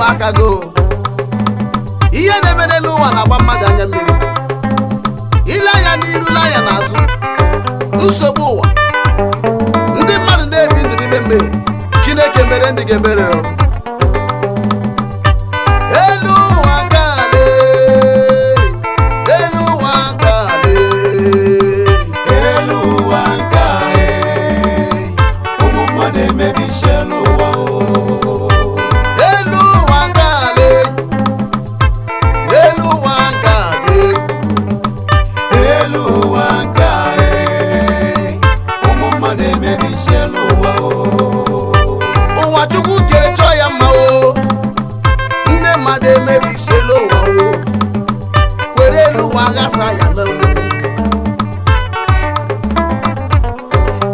aka go. Ihe na-eme n'elu ụwa na-agba mmadụ anya mmiri. Ile anya n'iru n'anya n'azụ, nsogbu ụwa, ndị mmadụ na-ebi ndụ n'ime mmehie. Chineke mere ndị ga-ebere o. Elu ụwa nke ala, elu ụwa nke ala. Elu ụwa nke a, ụmụ mmadụ emebisiela ụwa o. Elu ụwa nke ala, elu ụwa nke ala. Elu ụwa nke a, ụmụ mmadụ emebisiela ụwa o. Ụwa Chukwu kere chọọ ya mma o, ndị mmadụ emebisiela ụwa o, were elu ụwa ghasa ya n'olu.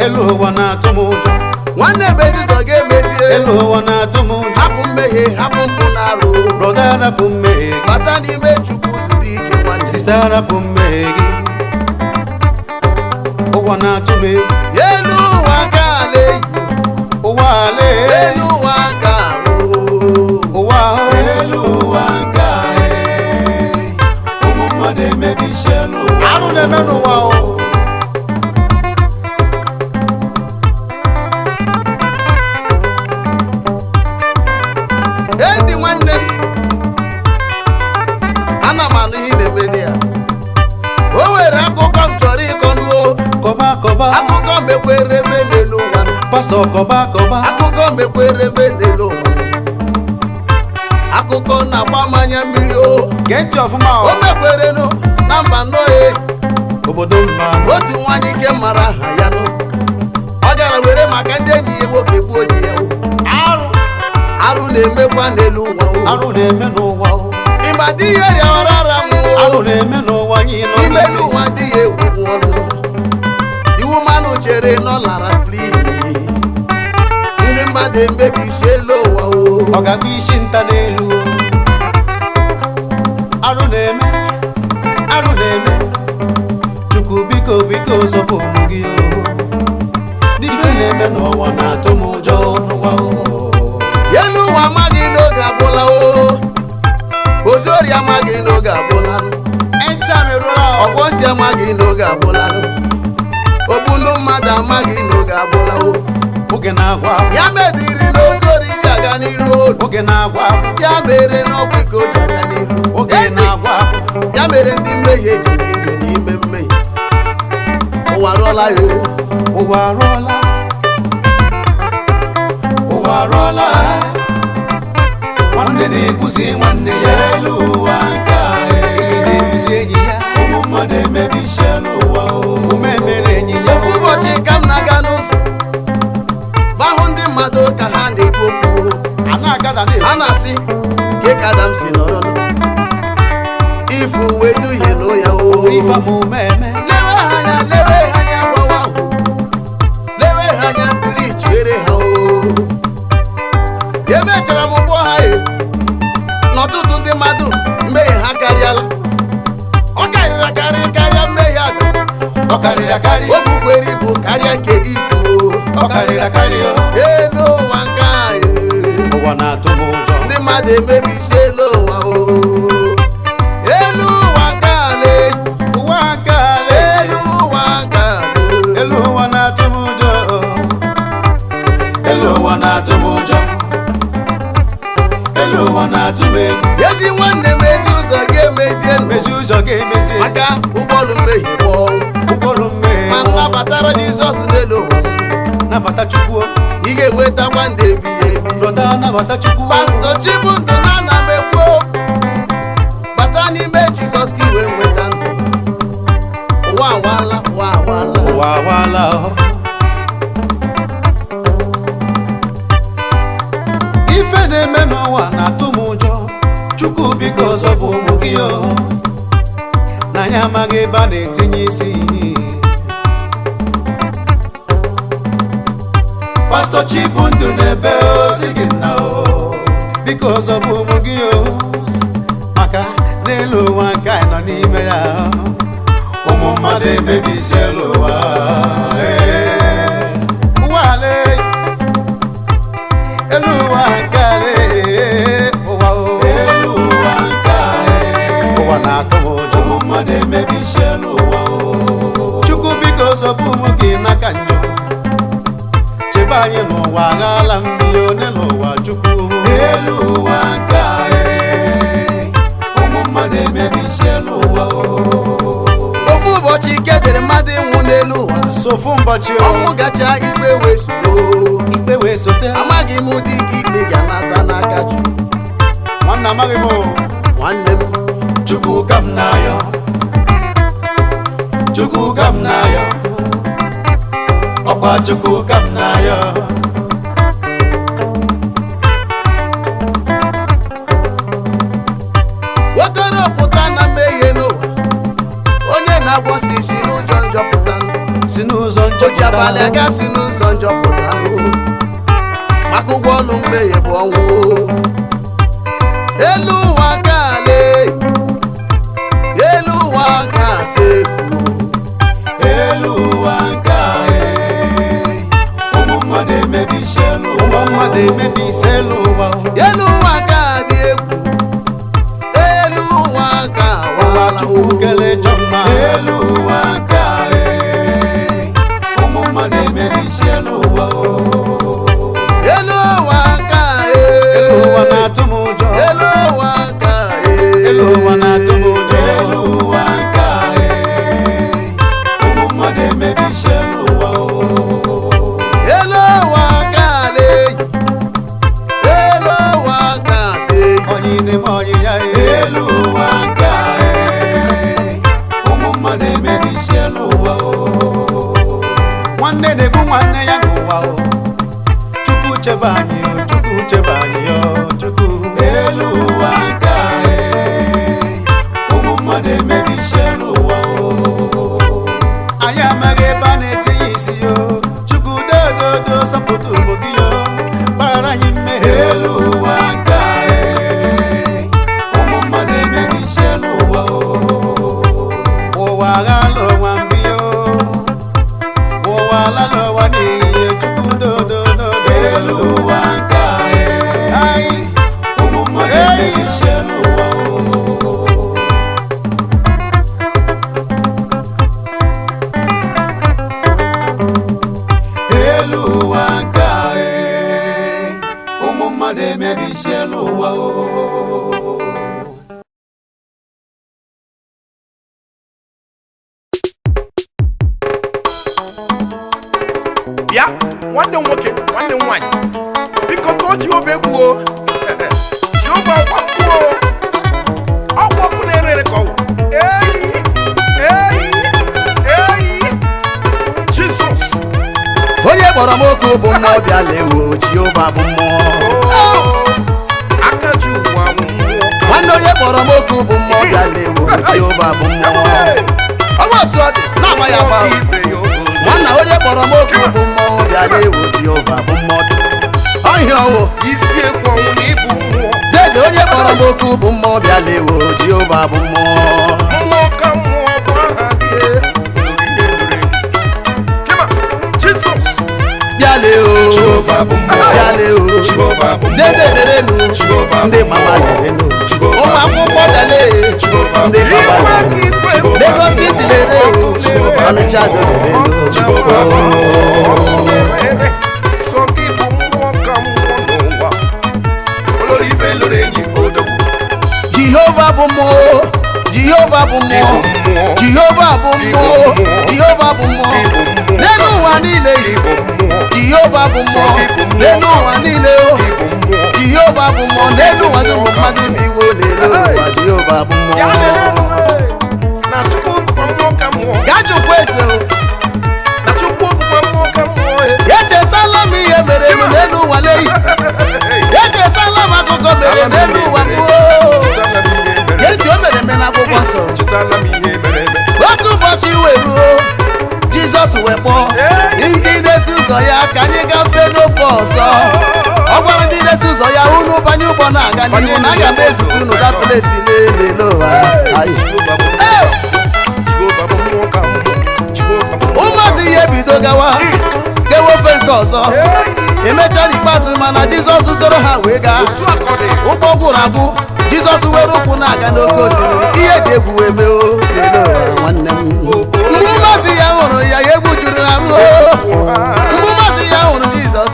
Elu ụwa na-atụ m ụjọ. Nwanne bụ ezizọ ga-emezie. Elu ụwa na-atụ m ụjọ. Hapụ mmehie, hapụ mpụ na arụ. Brother, rapụ mmehie gị. Bata n'ime Chukwu zuru ike, nwanne. Sister, rapụ mmehie gị. Ụwa na-atụ m egwu. Elu ụwa nke ala eyi. Ụwa ale. Elu ụwa nke ala o. Ụwa o. Elu ụwa nke a, ụmụ mmadụ emebisiela ụwa. Arụ na-eme n'ụwa o. Edi nwanne m, ana m anụ ihe ị na-eme dị ya. O nwere akụkọ m chọrọ ịkọ nuo. Kọba kọba. Akụkọ mekwere eme n'elu ụwa. Pastor, kọba kọba. Akụkọ mekwere eme n'elu ụwa, akụkọ na-agba mmanya mmiri o. Gee ntị ọfụma O o. mekwerenụ na mba nọe. Obodo mba. Otu nwaanyị ike mara aha ya nụ, ọ gara were maka ndị enyi ya nwoke gbuo di ya o. Arụ. Arụ na-emekwa n'elu ụwa o. Arụ na-eme n'ụwa o. Ịma di ya rịọrọ ara mmụọ. Arụ na-eme n'ụwa anyị nọ n'ime elu ụwa, di ya egwu ọnụ iwu mmanụ chere na ọ lara free. Ndị mmadụ emebisiela ụwa o. Ọ ga-akpụ isi nta n'elu o. Arụ na-eme, arụ na-eme. Chukwu biko, biko zọpụ ụmụ gị o. N'ife na-eme n'ụwa na-atụ m ụjọ n'ụwa o. Elu ụwa amaghị n'oge agwụla o. Oziori amaghị n'oge agwụla. Ọgwọ nsị amaghị n'oge agwụla. Ogbulu mmadụ amaghị n'oge agwụla o. Oge na-agwa agwụ. Ya mediri na oziori ji aga n'iru olu. Oge na-agwa agwụ. Ya mere na ọgwụ ike o ji aga n'iru. Oge Enyi, na-agwa agwụ. Ya mere ndị mmehie ji bi ndụ n'ime mmehie. Ụwa rụọla ya o. Ụwa arụọla, ụwa arụọla. Nwanne na-egbuzi nwanne ya. Elu ụwa nke a, enyi na-egbuzi enyi ya. Ụmụ mmadụ emebisiela ụwa o. Ume mere enyi ya. Ofu ụbọchị ka m na-aga n'ụzọ, ma hụ ndị mmadụ ka ha na-ekwu okwu. A na-agada na Ha na-asị ke ka Adam si nọrọ nụ, ifu wee duhie nụ ya o. Ife ama eme. Lewe ha anya, lewe ha anya, gbawa ahụ, lewe ha anya, biri were ha o. Emechara m gbụọ ha e n'ọtụtụ ndị mmadụ mmehie ha karịala, ọ karịrị akarị karịa mmehie Adam. Ọ karịrị akarị. O bukwere ibu karịa nke ifu o. Ọ karịrị akarị o. Elu ụwa nke anyị. Ụwa na-atụ m ụjọ. Ndị mmadụ emebisiela ụwa o. Elu ụwa nke ala. Ụwa nke ala. Elu ụwa nke ala. Elu ụwa na-atụ m ụjọ. Elu ụwa na-atụ m ụjọ. Elu ụwa na-atụ m egwu. Ezi nwanne m, ezi ụzọ ga-emezie. Mezi ụzọ ga-emezi. Maka ụgbọelu mmehie bụ ọnwụ. Ụgbọelu mmehie. Ma nnabatara Jizọs n'elu ụwa. Nabata Chukwu. Ị ga-enwetakwa ndụ ebighị ebi. Brother, nabata Chukwu. Pastor Chibundụ na ana m ekwu, bata n'ime Jizọs ka i wee nweta ndụ. Ụwa awala, ụwa awala. Ụwa awala o. Ife na-eme n'ụwa na-atụ m ụjọ. Chukwu biko zọpụ ụmụ gị o. Na anyị amaghị ebe a na-etinye isi. Pastor Chibundụ na-ebe osi gị nna o, biko zọpụ ụmụ gị o, maka n'elu ụwa nke anyị nọ n'ime ya, ụmụ mmadụ emebisiela ụwa. Ee. Ụwa ale, elu ụwa nke ale, ụwa. anyị n'ụwa aghala ndị one n'ụwa Chukwu. Elu ụwa nke anyị, ụmụ mmadụ emebisiela ụwa o. Ofu ụbọchị ike dịrị mmadụ ịnwụ n'elu ụwa. Sofu ụbọchị o. Ọnwụ gacha, ikpe wee soro. Ikpe wee sote. Amaghị m ụdị ka ikpe ga-anata n'aka Chukwu. Nwanne, amaghị m o. Nwanne m. Chukwu ka m na-ayọ, Chukwu ka m na-ayọ, ọkwa Chukwu ka m na-ayọ. Nwokoro pụta na mmehie n'ụwa, onye na-agwọsi isi n'ụjọ njọpụta. Si n'ụzọ O ji abalị njọpụta. aga si n'ụzọ njọpụta, maka ụgwọ ọlụ mmehie bụ ọnwụ. Elu ụwa ka ala, elu ụwa ka sefu. Elu ụwa nke anyị, ụmụ mmadụ emebisiela Ụmụ ụwa. mmadụ emebisiela ụwa o. Elu ụwa ka dị egwu, elu ụwa ka Ụwa wara. Chukwu kele chọ mma. Elu ụwa nke anyị, ụmụ mmadụ emebisiela ụwa o. Elu ụwa ka Elu ụwa na-atụ m ụjọ. Elu ụwa ka Elu ụwa na-atụ m ụjọ. Elu ụwa nke anyị, ụmụ mmadụ emebisiela ụwa o. Elu ụwa ka na-eyi, elu ụwa ka si. Onye na-eme onye ya e. Elu ụwa nke anyị, ụmụ mmadụ emebisiela ụwa o. Nwanne na-egbu nwanne ya n'ụwa o. Chukwu chebe anyị o, Chukwu chebe anyị o, Chukwu. Elu ụwa nke anyị, ụmụ mmadụ emebisiela ụwa o. Anyị amaghị ebe a na-etinye isi o. Chukwu dododo, sọpụta ụmụ gị o, gbaghara anyị mmehie. Elu ụwa nke anyị, ụmụ mmadụ emebisiela ụwa o. Ụwa aghala ụwa mbi o, ụwa alala ụwa n'iyi. Chukwu dododo. Elu ụwa nke anyị, anyị ụmụ mmadụ emebisiela ụwa o. Elu ụwa nke anyị, ụmụ mmadụ emebisiela ụwa o. Bịa, nwanne m nwoke, nwanne m nwaanyị, biko tụọ Jehova egwu o. Jehova ọkwa mmụọ o. Ọkwa ọkụ na-ere ere ka ọ wụ. Eyi, eyi, eyi, Jizọs! Onye kpọrọ m oku bụ mmụọ, bịa lewo, Jehova bụ mmụọ. Oo, aka ji ụwa mmụọ. Nwanne, onye kpọrọ m oku bụ mmụọ, bịa lewo, Jehova bụ mmụọ. Ọ bụ otu ọ dị na-agba ya agba. Ibe ya ogo. Nwanna, onye kpọrọ m oku bụ mmụọ, bịa lewo, Jehova bụ mmụọ. Ọhịa ọnwụ. Isi ekwu ọnwụ na ịbụ mmụọ. Dede, onye kpọrọ m oku bụ mmụọ, bịa lewo, Jehova bụ mmụọ. Mmụọ ka mmụọ bụ aha gị. Kema, Jizọs! Bịa lewo. Jehova bụ mmụọ. Bịa lewo. Jehova bụ mmụọ. Dede, lerenu. Jehova bụ Ndị mama, mmụọ. lerenu. Jehova Ụmụ bụ akwụkwọ, mmụọ. bịa lee. Jehova bụ Ndị mmụọ. papa, Igwe lerenu. ka igwe. Lagos City, lerenu. Jehova bụ Ọnịcha, mmụọ. lerenu. Jehova bụ Sọ gị bụ mmụọ ka mmụọ n'ụwa. Olori ibe loro enyi odogwu. Jehova bụ mmụọ, Jehova bụ mmụọ, Jehova bụ mmụọ, Jehova bụ mmụọ n'elu ụwa niile. Ịbụ mmụọ. Jehova bụ mmụọ n'elu ụwa niile o. Ịbụ mmụọ. Jehova bụ mmụọ n'elu ụwa dum mmadụ bi iwo n'elu ụwa. Jehova bụ Ya mmụọ. lelenu, na Chukwu bụkwa mmụọ ka mmụọ. Gaa jụkwa ese o. Na Chukwu bụkwa mmụọ ka mmụọ. Echetala m ihe mere m n'elu ụwa leyi. Echetala m akụkọ mere n'elu ụwa m o. Chetala m ihe mere. Gee ntị, o mere eme n'akwụkwọ nsọ. Chetala m ihe mere eme. Otu ụbọchị wee ruo, Jizọs wee kpọọ ndị na-eso ụzọ ya ka anyị gafee n'ofe ọzọ. Ọ gwara ndị na-eso ụzọ ya, unu banye ụgbọ na-aga n'ihu, na aga m ezute unu that place n'elu ụwa. Ayi. Jehova bụ Ee! Jehova bụ mmụọ ka mmụọ. Jehova bụ mmụọ. Ụmụazị ya ebido gawa gawa ofe nke ọzọ. Emechaa, n'ikpeazụ, mana Jizọs soro ha wee gaa. Otu a ka ọ dị. Ụgbọ gwụrụ agwụ, Jizọs were ụkwụ na-aga n'oke osimiri. Ihe dị egwu wee mee o n'elu ụwa, nwanne m. Mgbe ụmụazị ya hụrụ ya, ya egwu juru ha ruo. Mgbe ụmụazị ya hụrụ Jizọs,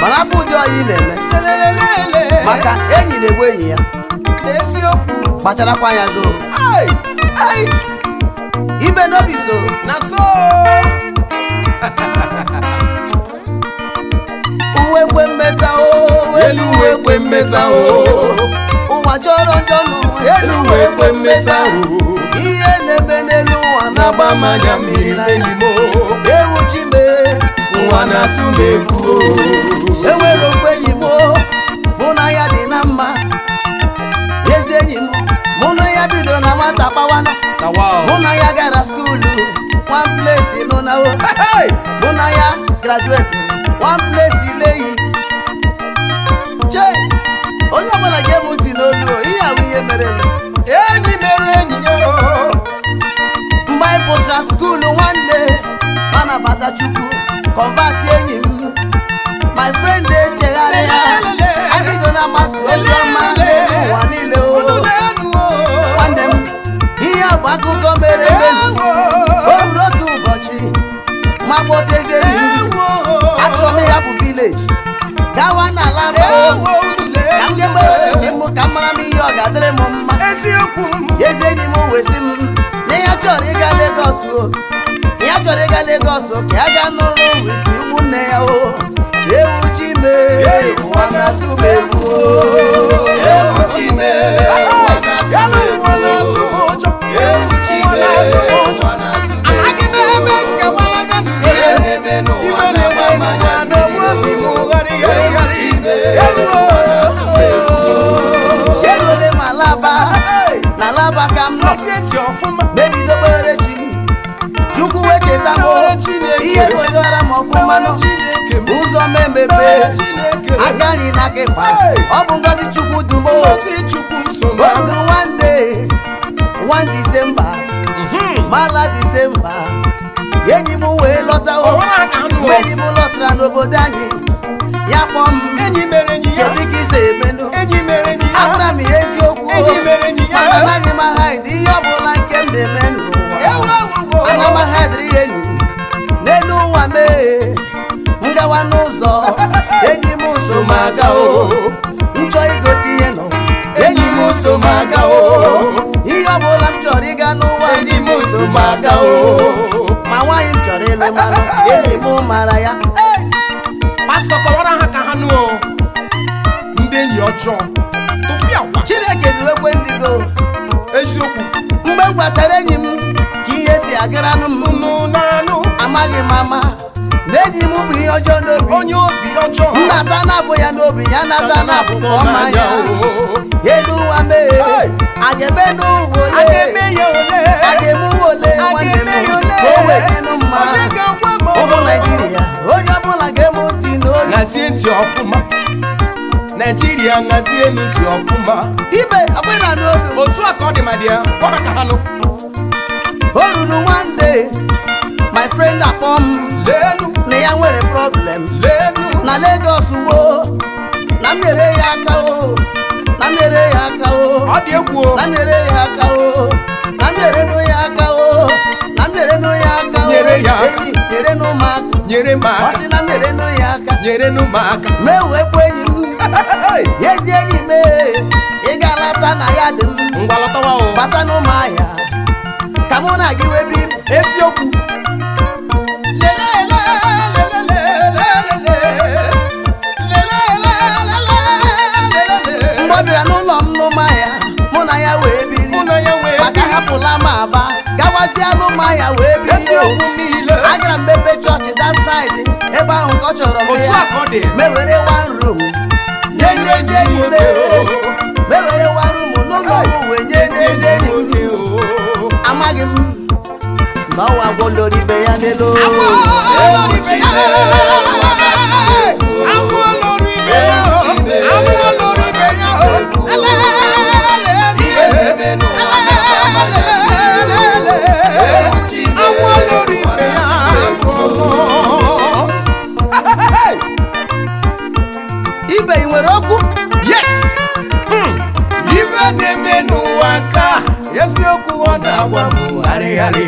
Marakwa ụdị ọyị ị na-eme. Lelelelele. Maka enyi na-egbu enyi ya. N'eziokwu. Kpacharakwa anya go. Ai, Ai! Ibe n'obi so. Na so. Uwe kwe mmeta o. Elu uwe kwe mmeta o. Ụwa jọrọ njọ n'ụwa. Elu uwe kwe mmeta o. Ihe na-eme n'elu ụwa na-agba m anya mmiri enyi m o. Ewu chime. Ụwa na-atụ m egwu o. Enwere okwu enyi m o, mụ na ya dị na mma. Ezi enyi m, mụ na ya bidoro na nwata kpawanụ. Na wow. Mụ na ya gara skuulu one place nọ na o. Hey! Mụ na ya graduate one place leyi. Che, onye ọbụla ga-emu ntị n'olu o, ihe ahụ ihe mere m. Enyi mere enyi ya o. Mgbe anyị pụtara skuulu nwanne, mana bata Chukwu convert enyi m. My friend echegharịa, anyị bido na mgbasa ozi ọma n'elu ụwa niile o. Unu na-enu o. Nwanne m, ihe a bụ akụkọ mere eme. Ewo. O ruru otu ụbọchị, ma kpọtezi enyi m. Ewo. Achọrọ m ịhapụ village gawa n'ala aba o. Ewo, unu na-enu Ka m jee gbewere chi m ka m mara m ihe ọ ga-adịrị m mma. Eziokwu m. Ezi enyi m wee sị m na ya chọrọ ịga Lagos o. Ya chọrọ ịga Lagos o, ka ya gaa n'ụlọ wit ụmụnne ya o. Ewu chime, ụwa na-atụ m egwu o. Ewu chime, ụwa na-atụ m Elu ụwa egwu. na-atụ m ụjọ. Ewu chime, Ụwa na-atụ m ụjọ. ụwa na-atụ m Amaghị m egwu. ebe nke gbalaga m. Ihe na-eme n'ụwa Iwe na-agba na-eme m anya n'ụwa na-egbu obi m gharị gharị Ewu gharị. chime, Elu ụwa na-atụ m egwu. Erule m Alaba, na Alaba ka m nọ. Nọzie ntị ọfụma. Mebido kpere chi m, Chukwu wee cheta m o. Kpere Chineke. Ihe weghara m ọfụma nọ. Chineke m. Ụzọ m emepe, Kpere Chineke. aka nri na aka ịkpa. Hey! Ọ bụ ngọzi Chukwu dum o. Ngọzi Chukwu so m. O ruru one day, one December, mala December, enyi m wee lọta o. Ọwara aka anụ Mgbe o. enyi m lọtara n'obodo anyị, ya kpọọ m, Enyi mere enyi ya. kedu ka isi emenụ? Enyi mere enyi ya. Agwara m ya eziokwu o. Enyi mere enyi ya. Mana anaghị m ahaịdị ihe ọbụla nke m na-eme n'ụwa. Ewo, ewo, ewo. Ana m ahaịdịrị ya enyi n'elu ụwa mee ngawa n'ụzọ, enyi m so m aga o. Nchọ igote ihe nọ, enyi m so m aga o. Ihe ọbụla m chọrọ ịga n'ụwa, enyi m so m aga o. Ma nwaanyị m chọrọ ịlụ manụ, enyi m mara ya. Hey! Pastọ kọwara ha ka ha nụ o. Ndị enyi ọjọọ. Tụfịa akwa. Chineke duwekwe ndị go. Eziokwu. Mgbe m gwachara enyi m ka ihe si agaranụ m, Nụ na-anụ. amaghị m ama na enyi m bụ ihe ọjọọ n'obi. Onye obi ọjọọ. Nnata na-abụ ya n'obi ya, nata na-abụ ka ọma ya. Elu ụwa mee, a ga-eme n'ụwa A ole? ga-eme ya ole? A ga-eme ụwa ole? A Nwanne m, ga-eme ya ole? ka o wee dịnụ mma. Onye ga-agwa m o? Ụmụ Naijiria, onye ọbụla ga-eme ntị n'olu. Ṅazie ntị ọfụma. Naijiria, ṅazie ntị ọfụma. Ibe ọbụla n'olu. Otu a ka ọ dị ma dị ya. Gwa ha ka ha nụ. O ruru one day, my friend akpọ m Lenu, na ya nwere problem lenu. na Lagos wo, na m nyere ya aka o, na m nyere ya aka o. Ọ dị egwu o. Na m nyere ya aka o, na m nyere nụ ya aka o, na m nyere nụ ya aka o. Nyere ya aka. Enyi, nyere nụ m aka. Nyere m Ọ aka. sị na m nyere nụ ya aka. Nyere nụ m aka. Ma ewekwa enyi m, Hey! ezi enyi m ee, ị ga-alata na ya dị m. Ngwa lọtawa o. Bata n'ụmụahịa ka mụ na gị wee biri. Eziokwu. Mgbe ọ bịara n'ụlọ m n'ụmụahịa, mụ na ya wee biri. Mụ na ya wee Maka hapụla m Aba gawazie n'ụmụahịa wee biri o. Eziokwu niile. Agara m mepe chọọchị that side ebe ahụ ka ọ chọrọ m Otu ya. a ka ọ dị. Mewere one room nye n'ezi enyi m ee. Mewere one room n'ụlọ m wee nye n'ezi enyi m. Amaghị m na ọwa gwọloro ibe ya n'elu. Ewu chime, ụwa na-atụ m egwu. Agwọ lọrọ ibe ya o. Agwọ lọrọ ibe ya o. Ihe na-eme n'ụwa na-agba m anya mmiri. Ewu chime, Agwọ lọrọ ụwa ibe ya na-atụ m egwu. Ibe, ị nwere okwu? Yes. Ife na-eme n'ụwa nke a, eziokwu ọ na-agwa m gharịgharị.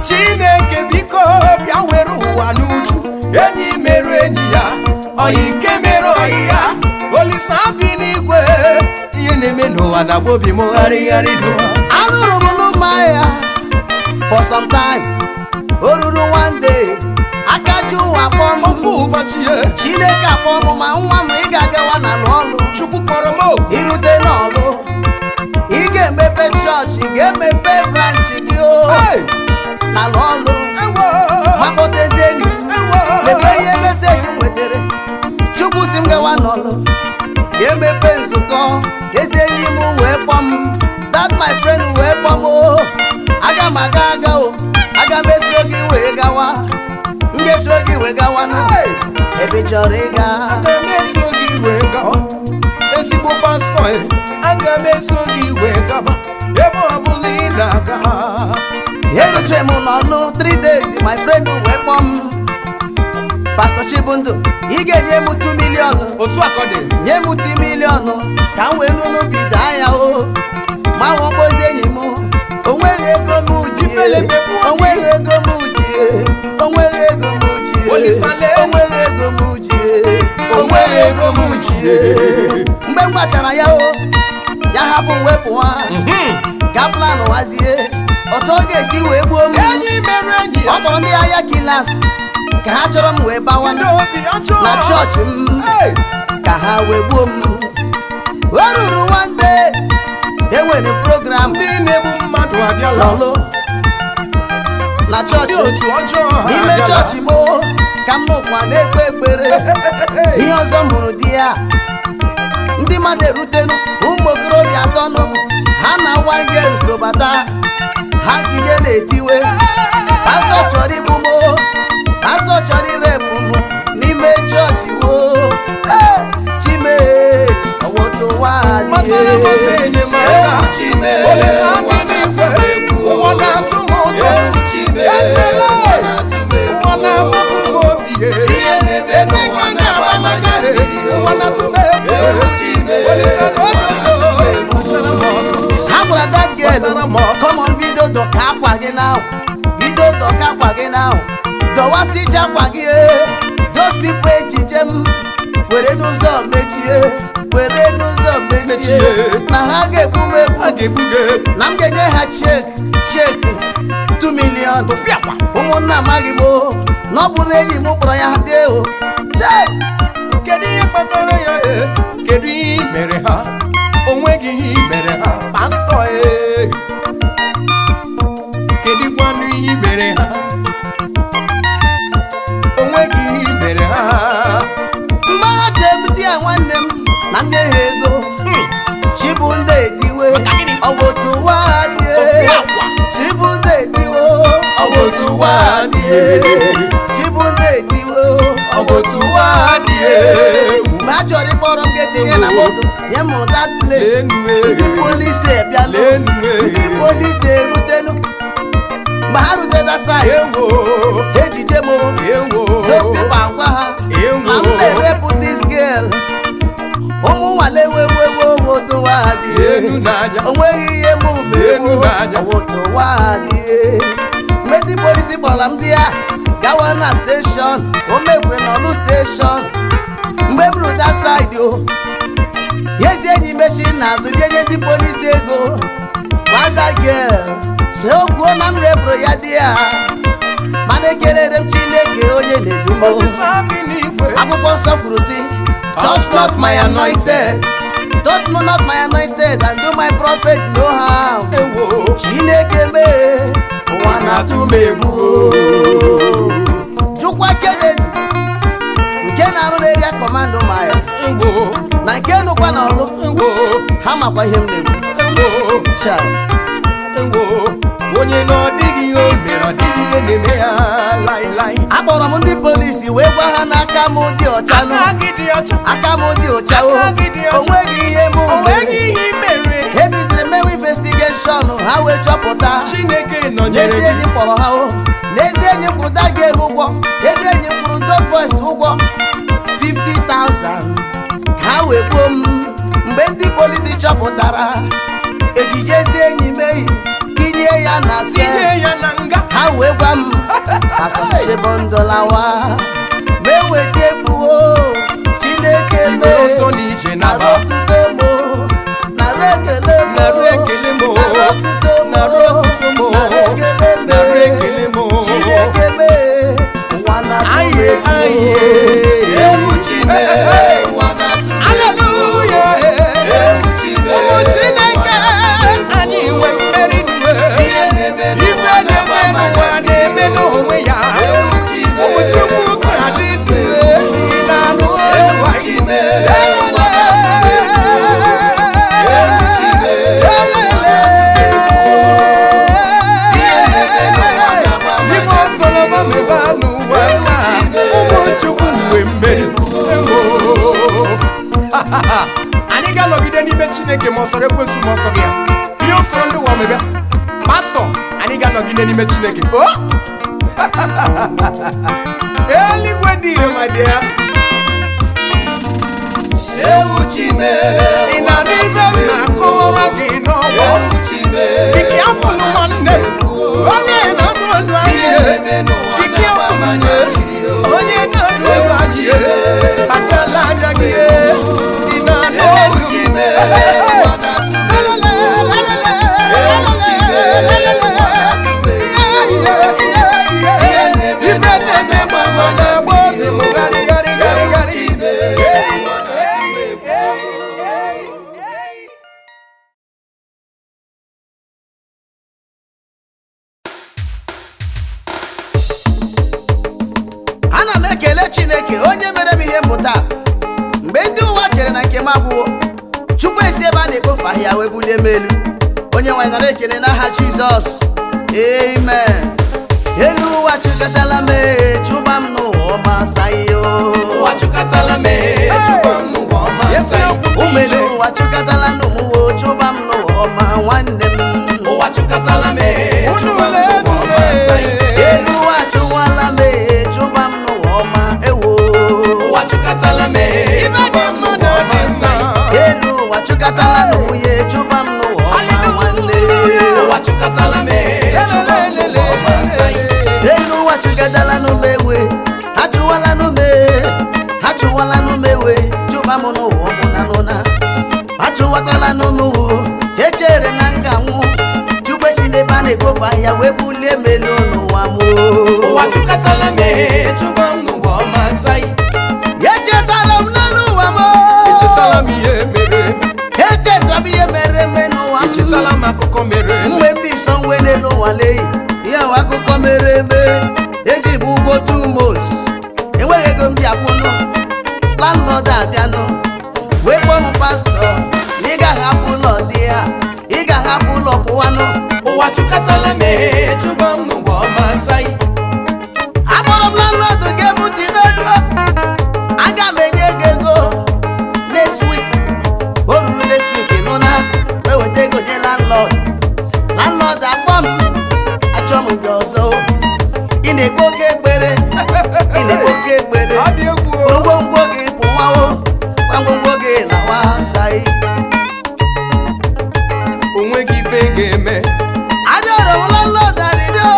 Chineke biko bịa were ụwa n'uju. Enyi mere enyi ya, ọyị nke mere n'ụwa na-agba obi m gharịgharị n'ụwa. Anụrụ m n'ụmụahịa for some time. O ruru one day, aka ji ụwa kpọọ m. Ofu ụbọchị ye. Chineke akpọọ m, ma nwa m, ị ga-agawa na n'ọlụ. Chukwu kpọrọ m oku. Irute n'ọlụ, ị ga-emepe chọọchị, ga-emepe branch gị o. Hey! Na n'ọlụ. Ewo! Ma kpọtezi enyi m. Ewo! Mepee ihe message m nwetara. Chukwu si m gawa n'ọlụ, ga-emepe nzukọ. Ezi enyi m wee kpọọ m, that my friend wee kpọọ m o. Aga m aga aga o, aga m esoro gị wee gawa, m ga-esoro gị wee gawa na Hey! ebe ị chọrọ ịga. Aga m eso gị wee gawa, ezigbo pastọ e. Aga m eso gị wee gaba ebe ọ bụla ị na-aga. Erutere m n'ọlụ 3 days, my friend wee kpọọ m, "Pastor Chibundu, ị ga-enye m 2 million." Otu a ka ọ dị. "Nye m 2 million ka m wee nụnụ bido ahịa o." Ma wakpozi enyi m, onweghị ego m ji. Ifele megbuo gị. Onweghị ego m ji, onweghị ego m ji. Olisale. Onweghị ego m ji, onweghị ego m ji. Mgbe m gwachara ya o, ya hapụ m wee pụwa ka plan hazie otu ọ ga-esi wee gbuo m. Enyi mere enyi Ọ ya. kpọrọ ndị ahịa killers ka ha chọrọ m wee bawa Ndị obi ọjọọ. na chọọchị m Hey! ka ha wee gbuo m. O ruru one day, enwere program Ndị na-egbu mmadụ abịala. n'ọlụ na Ndị chọọchị. otu ọjọọ ha N'ime abịala. chọọchị m o, ka m nọkwa na-ekpe ekpere, ihe ọzọ m hụrụ di ya, ndị mmadụ erutenu, ụmụ okorobịa atọ nụ ha na one girl so bata. Ha gide na-etiwe, "Pastọ chọrọ igbu m o, pastọ chọrọ irepụ m n'ime chọọchị wo." Ee, chime ọwụtụwa dị. Matara m ọsọ enyemaka. Ewu chime. Olisa bi n'igwe, ụwa na-atụ m ụjọ. Efela! Ụwa na-amapụ m obi. Ebe ka m ga-agbalaga? Ụwa na-atụ m egwu. Olisa n'ododo. Matara m ọsọ. Ha gwara that girl, Gbatara m ọsọ. "Come on, bido dọka akwa gị now, bido dọka akwa gị now, dọwasịcha akwa gị." Eh. Those people ejije m were n'ụzọ mechie, were n'ụzọ mechie. Mechie. Na ha ga-egbu m egbu. A ga-egbu gị. Na m ga-enye ha cheque 2 million. Tụfịakwa. Ụmụnna, amaghị m o na ọ bụ na enyi m kpọrọ ya dee o. Tee! Kedu ihe kpatara ya e? Kedu ihe i mere ha? O nweghị ihe i mere ha, pastọ e. Kedu kwanụ ihe i mere ha? O nweghị ihe i mere ha. Mgbagha jem di ya, nwanne m, na nne ha ego. Chibundu etiwe, ọ bụ otu ụwa dị. Chibundu etiwe, ọ bụ otu ụwa dị. Chibundu etiwe, ọ bụ otu ụwa dị. Mgbe a chọrọ ịkpọrọ m ga-etinye na moto, nye m that place. Lenu e. Ndị polisi ebianụ. Lenu e. Ndị polisi erutenu. Mgbe ha rutere that side, Ewo! ejije m. Ewo! Those people agwa ha Ewo. na m na-erepụ this girl. Ụmụ nwale wewewe, dị. Lenu n'anya. Onweghị ihe m Lenu n'anya. ụwa dị. Mgbe ndị polisi kpọrọ m di ya gawa na station, o mekwere n'ọlụ station. Mgbe m ruru that side o, ezi enyi mechi n'azụ bịa nye ndị polisi ego. Nwata girl si o kwuo na m repụrụ ya di ya, mana ekelere m Chineke onye na-edu m. Olisa bi n'igwe. Akwụkwọ nsọ kwuru sị, "Touch not my anointed, touch not my anointed and do my prophet no harm." Ewo! Chineke mee, ụwa na-atụ m egwu. Jụkwa Kennedy nke na-arụ n'area command ma ya Ewo! na nke nụkwa n'ọlụ. Ewo! Ha makwa ihe m na-ekwu. Ewo! Chai. Ewo! Onye na ọ dịghị ihe o mere, ọ dịghị ihe na-eme ya laịlaị. Akpọrọ m ndị polisi wee gwa ha n'aka m dị ọcha nụ. Aka gị dị ọcha. Aka m dị ọcha o. Aka gị dị ọcha. O nweghị ihe m O nweghị mere. ihe i mere. E bidoro mewe investigation, ha wee chọpụta. Chineke nọnyere N'ezi gị. enyi m kpọrọ ha o, n'ezi enyi m kwụrụ that girl ụgwọ, ezi enyi m kwụrụ those boys ụgwọ 50,000 ka ha wee gbuo m. Mgbe ndị polisi chọpụtara ejije ezi enyi meyi tinye ya na Tinye cell, ya na nga. Ha wee gwa m, "Pastor Chibundolawa ma eweta ekwuo Chineke Iwe mee ọsọ n'ije nara naba. otuto mo, nara ekele." Ga-anọgide n'ime Chineke, ma ọ sọrọ ekwensu, ma ọ sọrọ ya, ihe usoro ndị ụwa mebe. Pastọ, anyị ga-anọgide n'ime Chineke. O eluigwe dị ire, ma dị ya. Ewu Chime. Ị na-adị ife m na-akọwara gị n'ọgbọ. Ewu Chime. Dịka afụlụ nwanne m, onye na-anụ ọnụ anyị. Ihe na-eme n'ụwa Dịka na-agba afụlụ m anya mmiri o. onye na-anụ ọnụ anyị, kpachala anya gị. Ị na-anụ Ewu olu m? Chime. Ụwa na-atụ m egwu. Ewu Chime. Ụwa na-atụ m egwu. Ihe na-eme Ife na-eme mama na-agba obi m gharị gharị gharị Ewu gharị. Chime. Ụwa na-atụ m egwu. Ana m ekele Chineke onye mere m ihe mmụta mgbe ndị ụwa chere na nke m agwụwo. Chukwu esi ebe a na-ekpofu ahịa wee bulie m elu. Onye nwanyị, nara ekele n'aha Jizọs, amen. Elu ụwa chụkọtala m ee, chụba m n'ụwa ọma sayo. Ụwa chụkatala m ee, chụba m n'ụwa ọma nsai. Ụmụ elu ụwa chụkọtala n'ụmụwo, chụba m n'ụwa ọma, nwanne m. Ụwa chụkatala m ee, chụba m n'ụwa ọma nsai. Elu ụwa chụwala m ee, chụba m n'ụwa ọma, ewo. Ụwa chụkatala m ee, chụba m n'ụwa ọma nsai. Elu ụwa chụkọtala n'ụmụye, chụba m n'ụwa ọma, nwanne. Ụwa chụkatala m ee, chụba m n'ụwa ọma nsai. Elu ụwa chụkọtala n'umewe, ha chụwala n'ume, ha chụwala n'umewe, chụba m n'ụwa ọbụna nụna, ha chụwakwala n'ụmụwo. Echere na nga nwụ, Chukwu esi n'ebe a na-ekpofu ahịa wee bulie m elu n'ụwa m. Ụwa chụkatala m ee, chụba m n'ụwa ọma nsai. Echetara m n'elu ụwa m. Echetala m ihe mere eme. Echetara m ihe mere eme n'ụwa m. Echetala m akụkọ mere eme. Mgbe ndị iso nwe n'elu ụwa leyi ihe ahụ, akụkọ mere eme, eji bụ ụgwọ 2 months, enweghị ego m ji akwụnụ. Landlord abịanụ wee kpọọ m, pastọ, na ị gaghị ụlọ dị ya, ị ga-ahapụ ụlọ pụwanụ. Ụwa chụkatala m ee, chụba m n'ụwa ọma nsai. Akpọrọ m landlord, gee m ntị n'olu, aga m enye gị ego next week. O ruru next week, nụ na wee weta ego nye landlord. Landlord akpọ m, achọ m gị ọzọ, ị na-ekpe oke ekpere, ị na-ekpe oke ekpere. Ọ dị egwu o. Bụrụ ngwongwo gị pụwawo, gwa ngwongwo gị lawa sai. Onwe gị ife ga-eme. Adịọrọ m landlord arịrịọ,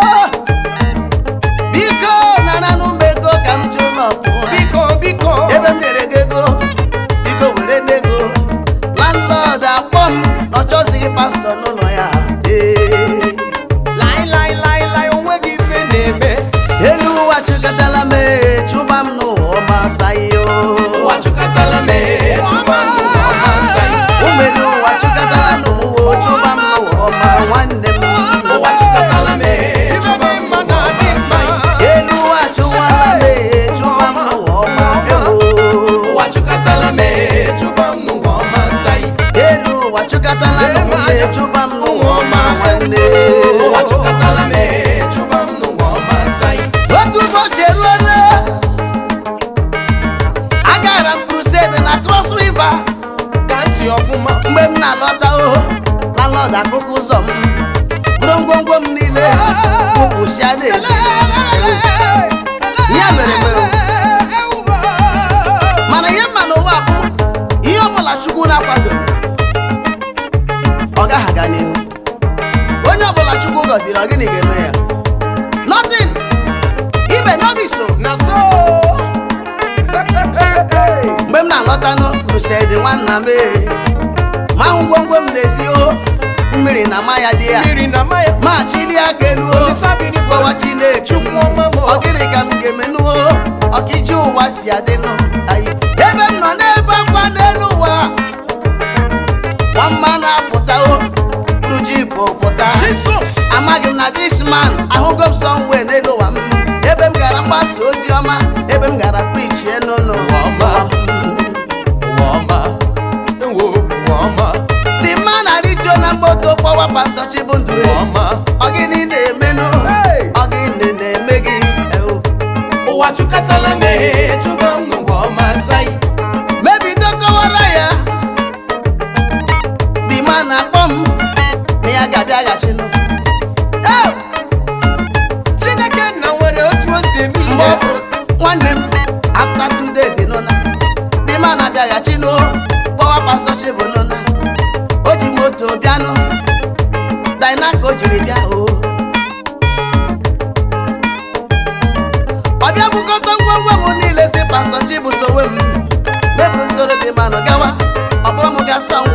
biko nara nụ m ego ka m ji ụlọ pụọ. Biko, biko. Ebe m nyere gị ego, biko were n'ego. Landlord akpọ m na ọ chọzighị pastọ n'ụlọ ya. Ee. Lai lai lai lai, onwe gị ife na-eme. Elu ụwa chụkọtala m ee, chụba m n'ụwa ọma sayo. Ụwa chụkatala m ee, chụba m n'ụwa ọma nsai. Ụmụ elu ụwa chụkọtala n'ụmụwo, chụba m n'ụwa ọma, nwanne m. Ụwa chụkatala m ee, Ife chụba dị m mma n'ụwa na ọma adị mma. nsai. Elu ụwa chụwala m ee, chụba m n'ụwa ọma, ewo. Ụwa chụkatala m ee, chụba m n'ụwa ọma nsai. Elu ụwa chụkọtala n'ụmụwe, chụba m n'ụwa ọma, nwanne. Ụwa chụkatala m ee, chụba m n'ụwa ọma nsai. Otu ụbọchị eruola, agara m crusade na Cross River. Ka ntị ọfụma. Mgbe m na-alọta, o landlord akụkụ ụzọ m, bụrụ ngwongwo m niile kpụpụsịa na-ezi. Ya mere mere, mana ihe mma n'ụwa bụ ihe ọbụla Chukwu na-akwado, ọ gaghị aga n'ihu. Onye ọbụla Chukwu gọziri, ọ gịnị ga-eme ya? Nothing. Ibe n'obi so. Na so. Mgbe m na-alọtanụ crusade, nwanna m ee, ma hụ ngwongwo m na-ezi o, mmiri na ma ya dị ya. Mmiri na maya. Ma chili aka elu o, Olisa bi n'igwe. kpọwa Chineke. Chukwu ọma m. Ọ gịnị ka m ga-emenuo ọkịji ụwa si adịnụ anyị ebe m nọ n'ebe akwa n'elu ụwa? Nwamma na-apụta o, buru jipụ pụta. Jizọs. Amaghị m na this man ahụgo m somewhere n'elu ụwa m, ebe m gara mgbasa ozi ọma, ebe m gara preach enu n'ụwa ọma. m. Ụwa ọma, ewo ụwa ọma. The man arịtio na moto kpọwa Pastọ Chibundu. Ụwa ọma. Ọ gịnị na-emenụ? Hey! Ọ gịnị na-eme gị? Ewo. Ụwa chụkatala m ee, chụba m n'ụwa ọma nsai. Mebido kọwara ya.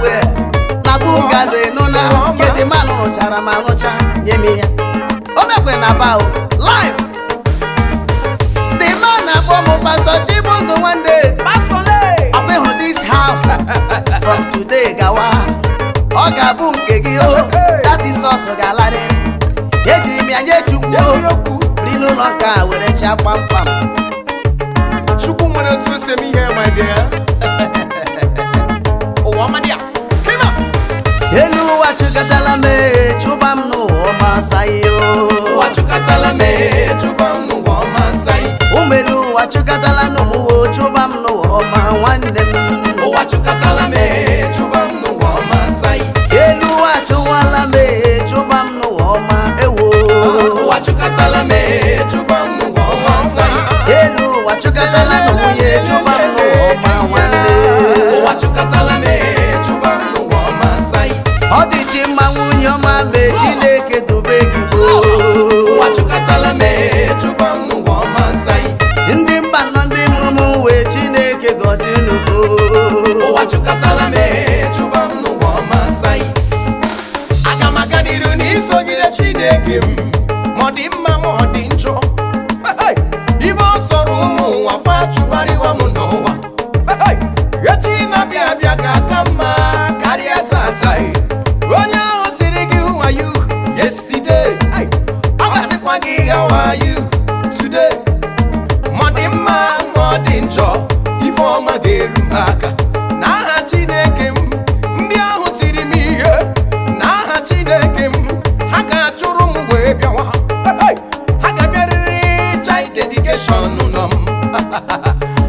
Square na bungalow ịnụna nke the man rụchara ma rụcha nye m ya. O mekwere na bao live. The man na-akpọ m Pastor Chibundu nwanne. Pastor le. Ọkwa ịhụrụ this house, from today gawa, ọ ga-abụ nke gị o. That is all ga-alarịrị. Ejiri m ya nye Chukwu o. Eziokwu. Biri n'ụlọ nke a were chaa kpamkpam. Chukwu nwere otu o si eme ihe, my dear. Ụwa ọma dị a. Come on. Elu ụwa chụkatala m ee, chụba m n'ụwa ọma asaghị o. Ụwa chụkatala m ee, chụba m n'ụwa ọma nsaị. Ụmụ elu ụwa chụkatala n'ụmụwo, chụba m n'ụwa ọma nwanne m. Ụwa chụkatala m ee, chụba m n'ụwa ọma nsaị. Elu ụwa chụwala m ee, chụba m n'ụwa ọma ewo. Ụwa chụkatala m ee, chụba m n'ụwa ọma nsaị. Elu ụwa chụkatala n'ụmụnye, chụba m n'ụwa ọma nwanne. Ụwa chụkatala m ee, chụba m n'ụwa ọma nsaị. Ọ dị chi mma, nwunye ọma, mee Chineke dube gị gboo. Ụwa chụkatala m ee, chụba m n'ụwa ọma nsaị. Ndị mba nọ, ndị mụrụ m wee, Chineke gọzie unu o. Ụwa chụkatala m ee, chụba m n'ụwa ọma nsaị. Aga m aga n'iru n'isogide Chineke m, ma ọ dị mma ma ọ dị njọ. Hey! Ibe ọ sọrọ ụmụ ụwa fa chụgharịwa m n'ụwa. Hey! Echi na-abịa abịa ga-aka mma karịa tata. Onye ahụ siri gị, "Who are you?" yesterday, hey! Ọ ga-asịkwa gị, "How are you today?" Ma ọ dị mma ma ọ dị njọ, ife ọma ga-eru m aka n'aha Chineke m. Ndị ahụ tiri m ihe, n'aha Chineke m, ha ga-achụrụ m wee bịawa. Hey! Ha ga-abịarịrị child dedication nọ m.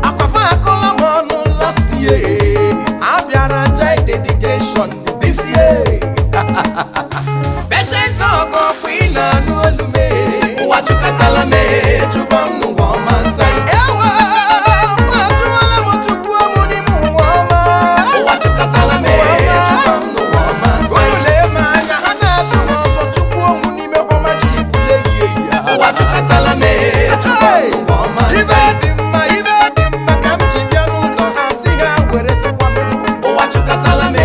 Akwafa akụla m ọnụ last year, a bịara child dedication this year. Patient dog, ọkwa ị na-anụ olu m? Ụwa chụkatala m, chụba m n'ụwa ọma nsai. Ewe, achụwala m tupu m n'ime ụwa ọma. Ụwa chụkatala m, chụba m n'ụwa ọma nsai. Unu lee m anya, ha na-atụ m ọsọ, chukwu m n'ime ọma ji ibule ihe ya. Ụwa chụkatala m, chụba m n'ụwa ọma Ibe nsai. dị mma, ibe dị mma ka m ji bịa n'ụlọ ha, si ha were tụkwa m. Ụwa chụkatala m.